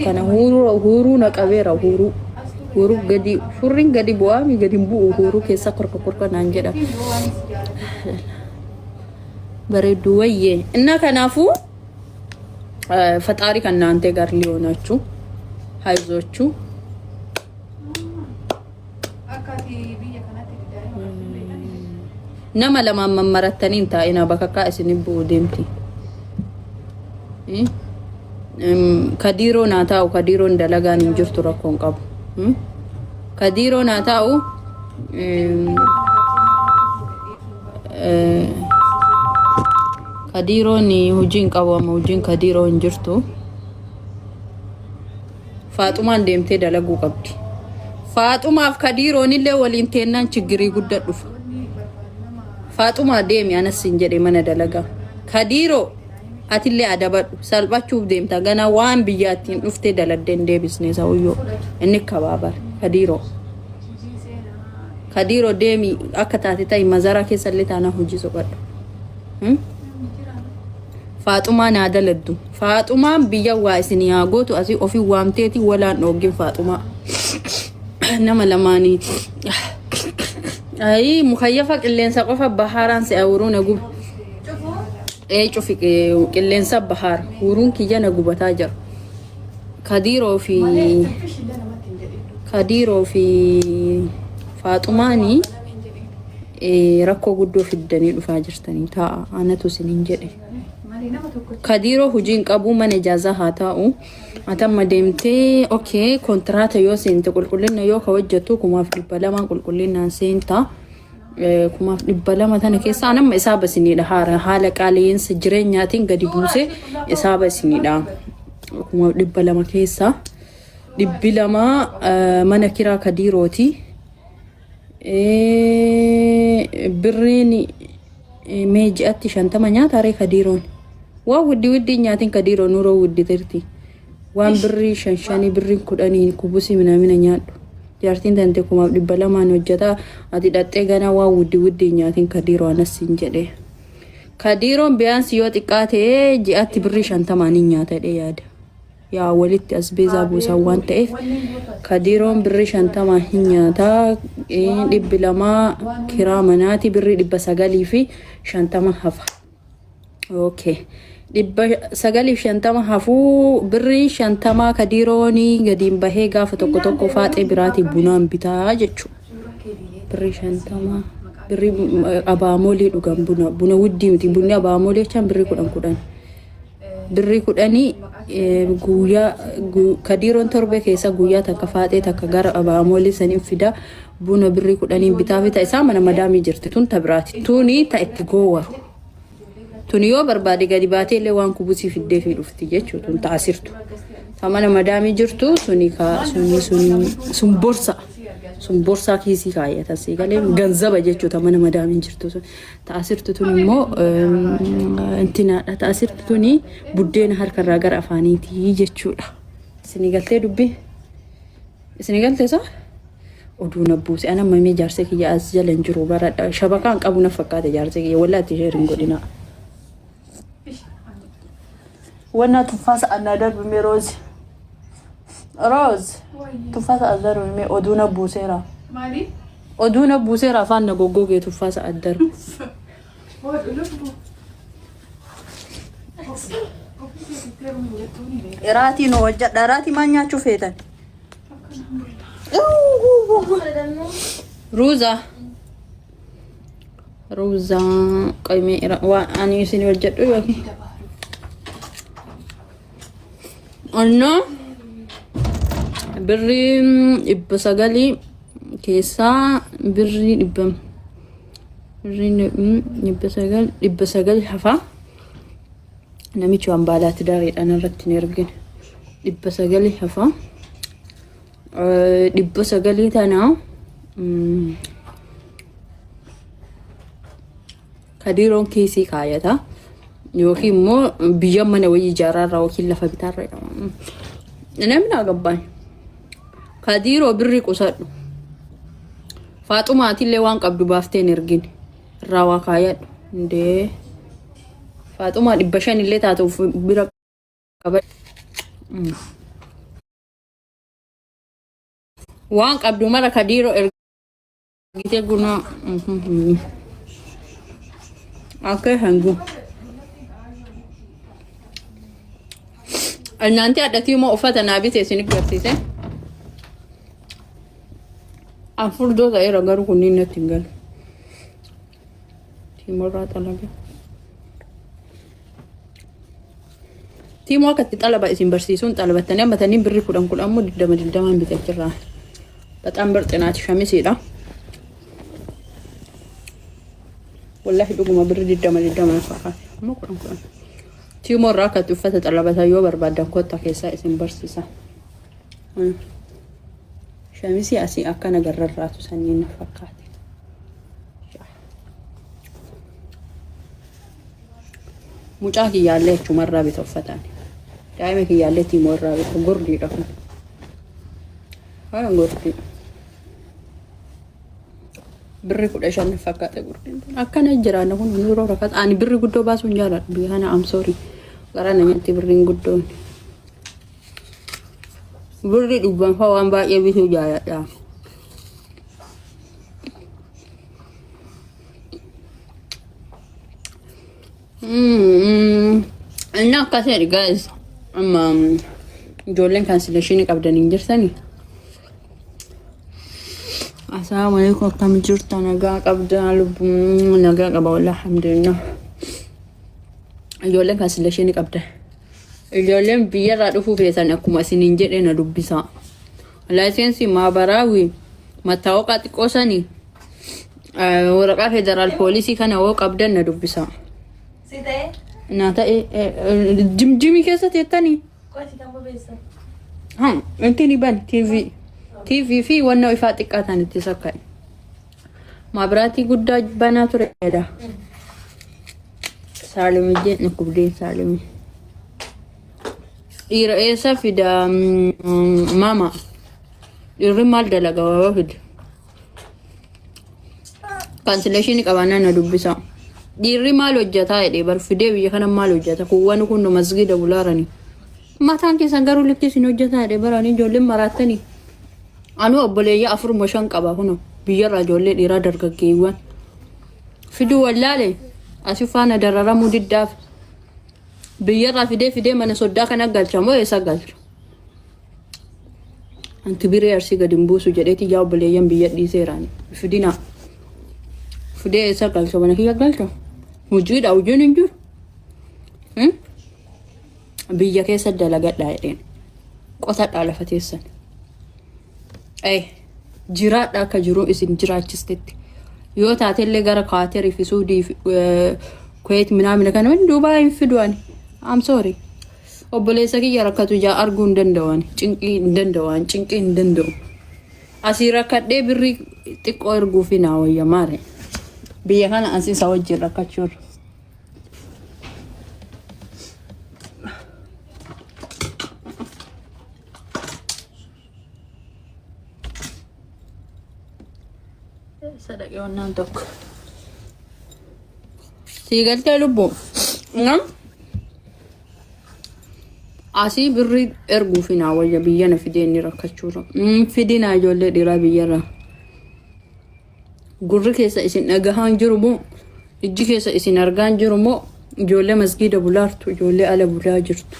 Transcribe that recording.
Kana huuruu huuruu na qabeera huuruu. Huuruu gadi furriin gadi bu'aa mi gadi hin bu'u huuruu keessa korka korka naan jedha. Bareedduu wayyee. Inna kanaafuu ፈጣሪ ከእናንተ ጋር ሊሆናችሁ አይዟችሁ። Nama lamaan mammarattanii hin taa'inaa bakakkaa isin bu'u deemti. Kadiiroo naa taa'u kadiiroon dalagaan hin jirtu rakkoon qabu. Kadiiroo naa taa'u Kadiiroon hojii hin qabu amma hojiin kadiiroo hin jirtu. Faaxumaan deemtee dalaguu qabdi. Faaxumaaf kadiiroon illee waliin teennaan chiggirii guddaa dhufa. Faaxumaa deemi anas hin jedhe mana dalagaa. Kadiiroo atillee adabadhu salphachuuf deemta ganaa waan biyyaattiin dhuftee daladdee hin deebisne sa'uyyoo inni kabaabar kadiiroo. Kadiiroo deemi akka taate ta'i mazaraa keessa illee taanaan hojii soqadhu. Faaxumaa naa daladdu. Faaxumaan biyya waa isinii haa gootu asii ofii waamteeti walaan dhoogin faaxumaa. Nama lamaanii. Ayii mukayyafa qilleensa qofa bahaaraan si'a huruu na guba. Ee cufi qilleensa bahaar huruun kiyya na gubataa jira. Kadiiroo fi Kadiiroo fi Faaxumaanii rakkoo guddoo fiddanii dhufaa jirtanii taa'a anatu isiniin jedhe. Kadiiroo hojii hin qabu mana ijaazaa haa taa'u. Atamma deemtee okee kontiraata yoo seente qulqullina yoo ka hojjettu 2,200 qulqullinaan seenta. 2,200 tana keessa anamma isaa basiniidha haara haala qaala'insa jireenyaatiin gadi buuse isaa basiniidha. 2,200 keessa 200 mana kiraa kadiirooti. Birriin mee ji'atti 50 nyaata ree kadiiroon. Waan widdii widdii nyaatiin kadiiroo nuroo widditerti. Waan birrii shan shanii birriin kudhanii kubusii minaamina nyaadhu. Jaartiin tante 2,200 hojjetaa ati dhaxxee ganaa waan widdii widdii nyaatiin kadiiroo anas siin jedhee. Kadiiroon biyaansi yoo xiqqaa ta'ee ji'atti birrii 50 hin nyaata jedhee yaada. Yaa walitti asbeezaa buusan waan ta'eef kadiiroon birrii 50 hin nyaataa 200 kiraa manaati birrii 950 hafa. Okay. 950 hafuu birrii 50 kadiiroonii gadiin bahee gaafa tokko tokko faaxee biraatii bunaan bitaa jechuudha. Birrii 50 birrii abaamoolii dhugan buna buna wuddii miti bunni abaamoolii jechaan birrii 10 10. Birrii kudhanii guyyaa kadiiroon torbee keessa guyyaa takka faaxee takka gara abaamoolii saniin fida buna birrii kudhaniin bitaa fi isaa mana madaamii jirti tun ta biraati tuni ta itti goowaru tuni yoo barbaade gadi baatee illee waan kubusii fiddee fi dhufti jechuu tun ta asirtu ta mana madaamii jirtu tuni ka suni sun sun borsa sun borsaa kiisii kaayyatan sii galee ganzaba jechuu ta mana madaamii jirtu sun. Ta'asirtu tun immoo intinaadha. Ta'asirtu tuni buddeena harkarraa gara afaaniiti jechuudha. Isinii galtee dubbii? Isinii galtee isaa? Oduu na buuse. Ana mamee jaarsa kiyya as jala hin jiru baradha. Shabakaan qabu na fakkaate jaarsa kiyya. Wallaa itti sheer hin godhinaa. Wannaa tuffaa sa'an naa darbime roozi. Rooz tuffaa sa'a darbe mee oduu na buuseera. Maali? Oduu na buuseera afaan na goggogee tuffaa sa'a darbe. Hodhu lubbu. Ofii keetitti heerumi hin jettuuni beekaa. Iraatii nu hojjedha. Iraatii maal nyaachuu feetan? Ruuza. Ruuza qoymee waan ani isin hojjedhu yookiin. Onnoo birrii 900 keessaa birrii dhibba birrii 900 900 hafa. Namichi waan baalaatti dareedhaan irratti hin ergine. 900 hafa. 900 tana Kadiiroon kiisii kaayata. Yookiin immoo biyya mana wayii ijaaraarraa yookiin lafa bitaarra jedhama. Namni naa gabbaan. Kadiiroo birrii qusadhu. Faaxumaatillee waan qabdu baaftee hin ergin. Irraa waa kaayadhu. Indee. Faaxumaa 500 illee taatuuf bira qabadhu. Waan qabdu mara kadiiroo ergitee gunaa. Akka hangu. Annaanti hadhatii immoo uffata naa bite isin garsiise. An furdoo ta'eera garuu kunniin natti hin galu. Tiimorraa xalabe. Tiimoo akka itti xalaba isin barsiisuun xalabattanii ammatanii birrii kudhan kudhan immoo digdama digdamaan bite achirraa. Baxaan birxinaati shamisiidha. Wallahi dhuguma birrii digdama digdama na fakkaate. Ammoo kudhan kudhan. Tiimoo irraa akka itti uffata xalabatan yoo barbaadan kottaa keessaa isin barsiisa. Shamisii asii akkana garrarraatu sanniin na fakkaate. Mucaa kiyyaallee achumarraa bita uffataan. Daa'ima kiyyaallee tiimoo irraa bita. Gurdiidha kun. Haala gurdii. Birri 15 na fakkaate gurdiin kun. Akkana jiraanna kun yeroo rakkata. Ani birri guddoo baasuun jaaladhu. Biyya kana am sorry. Garaa na nyaatti birriin guddoon. Birri dhibban fa'aa waan baay'ee bituu jaaladha. Inni akkasidha guys. Amma ijoolleen cancellation qabdan hin jirtanii. Assalaamu alaikum, akkam jirta? Nagaa qabda? Lubbuun nagaa qaba wallah, alhamdulillah. Ijoolleen cancellation qabda. Ijoolleen biyyarraa dhufuu feetan akkuma isiniin jedhe na dubbisaa. Laayisensii maabaraawi mattaawaqaa xiqqoo sanii waraqaa federaal poolisii kana hoo qabdan na dubbisaa. Si ta'e? Na ta'e jimjimii keessa teettanii. Qosi kan bobeessa. Inti ni bani TV. TV fi wannoo ifaa xiqqaa ta'an itti sakka'e. Maabiraatii guddaa banaa ture jedha. Saalimijjeen dhukkubdeen saalimi. Dhiira eessa fida mama? Dhiirri maal dalaga waa fida? Cancellation qabaannaa na dubbisa. Dhiirri maal hojjataa jedhee bar fidee biyya kana maal hojjata? Kuuwwan kun masgiida bulaarani. Mataan keessan garuu likkii isin hojjataa jedhee baranii ijoolleen maraattanii. Anuu obboleeyyaa afur moo shan qaba kuno biyyarraa ijoollee dhiiraa dargaggeewwan. Fiduu wallaale asi faana dararamuu diddaaf. Biyyarraa fidee fidee mana soddaa kana galcha moo eessa galcha? Anti biree arsii gadi hin buusu jedheeti yaa obboleeyyan biyya dhiiseeraan. Fidina. Fidee eessa galcha? Mana kiyya galcha? Hojiidha, hojiin hin jiru. Biyya keessa dalagadhaa jedheen. Qotadhaa lafa teessan. Jiraadha akka jiru isin jiraachistetti. Yoo taatellee gara Kaaterii fi Suudii fi Kuweet minaamina kana duubaa hin fidu ani. I'm sorry. Obboleessa kiyya rakkatu ijaa arguu hin danda'u ani. Cinqii hin danda'u ani. Cinqii hin danda'u. Asii rakkadhee birrii xiqqoo erguufi naa wayya maare. Biyya kana asii isa wajjin rakkachuurra. Sadaqee wannaan tokko. Sii galtee lubbuu. Nam asii birrii erguufi naa wayya biyya na fidee inni rakkachuurra. Fidinaa ijoollee dhiiraa biyyarraa. Gurri keessa isin dhagahaan jiru moo ijji keessa isin argaan jiru moo ijoollee masgiida bulaartu ijoollee ala bulaa jirtu.